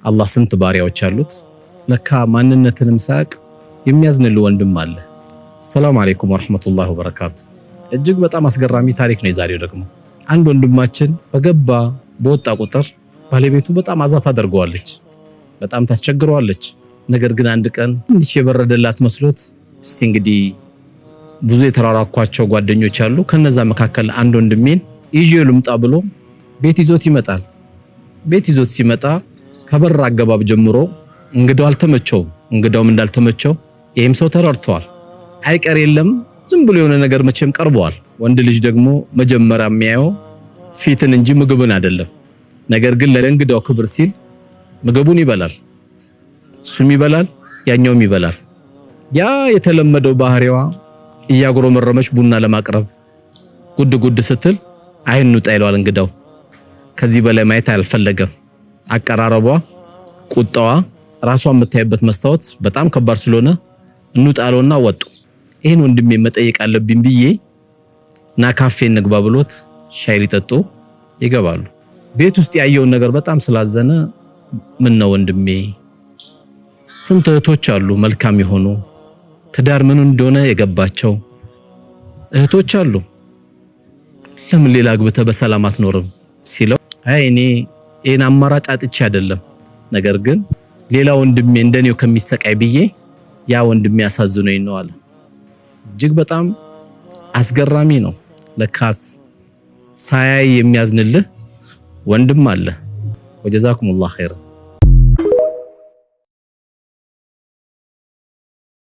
አላህ ስንት ባሪያዎች አሉት። ለካ ማንነትንም ሳያቅ የሚያዝንልህ ወንድም አለ። السلام عليكم ورحمة الله وبركاته። እጅግ በጣም አስገራሚ ታሪክ ነው የዛሬው። ደግሞ አንድ ወንድማችን በገባ በወጣ ቁጥር ባለቤቱ በጣም አዛ ታደርገዋለች፣ በጣም ታስቸግረዋለች። ነገር ግን አንድ ቀን ትንሽ የበረደላት መስሎት እስቲ እንግዲህ ብዙ የተራራኳቸው ጓደኞች አሉ፣ ከነዛ መካከል አንድ ወንድሜን ይዤ ልምጣ ብሎ ቤት ይዞት ይመጣል። ቤት ይዞት ሲመጣ ከበር አገባብ ጀምሮ እንግዳው አልተመቸውም። እንግዳውም እንዳልተመቸው ይህም ሰው ተረድተዋል። አይቀር የለም ዝም ብሎ የሆነ ነገር መቼም ቀርበዋል። ወንድ ልጅ ደግሞ መጀመሪያ የሚያየው ፊትን እንጂ ምግብን አይደለም። ነገር ግን ለእንግዳው ክብር ሲል ምግቡን ይበላል፣ እሱም ይበላል፣ ያኛውም ይበላል። ያ የተለመደው ባህሪዋ እያጉረመረመች ቡና ለማቅረብ ጉድ ጉድ ስትል አይን ውጣ ይለዋል እንግዳው። ከዚህ በላይ ማየት አልፈለገም። አቀራረቧ፣ ቁጣዋ፣ ራሷ የምታይበት መስታወት በጣም ከባድ ስለሆነ እንውጣለውና ወጡ። ይህን ወንድሜ መጠየቅ አለብኝ ብዬ ና ካፌ እንግባ ብሎት ሻይ ሊጠጡ ይገባሉ። ቤት ውስጥ ያየውን ነገር በጣም ስላዘነ ምን ነው ወንድሜ፣ ስንት እህቶች አሉ መልካም የሆኑ ትዳር ምን እንደሆነ የገባቸው እህቶች አሉ። ለምን ሌላ አግብተህ በሰላም አትኖርም ሲለው፣ አይ እኔ ይሄን አማራጭ አጥቼ አይደለም፣ ነገር ግን ሌላ ወንድሜ እንደኔው ከሚሰቃይ ብዬ ያ ወንድሜ አሳዝኖኝ ነው አለ። እጅግ በጣም አስገራሚ ነው። ለካስ ሳያይ የሚያዝንልህ ወንድም አለ። وجزاكم الله خيرا።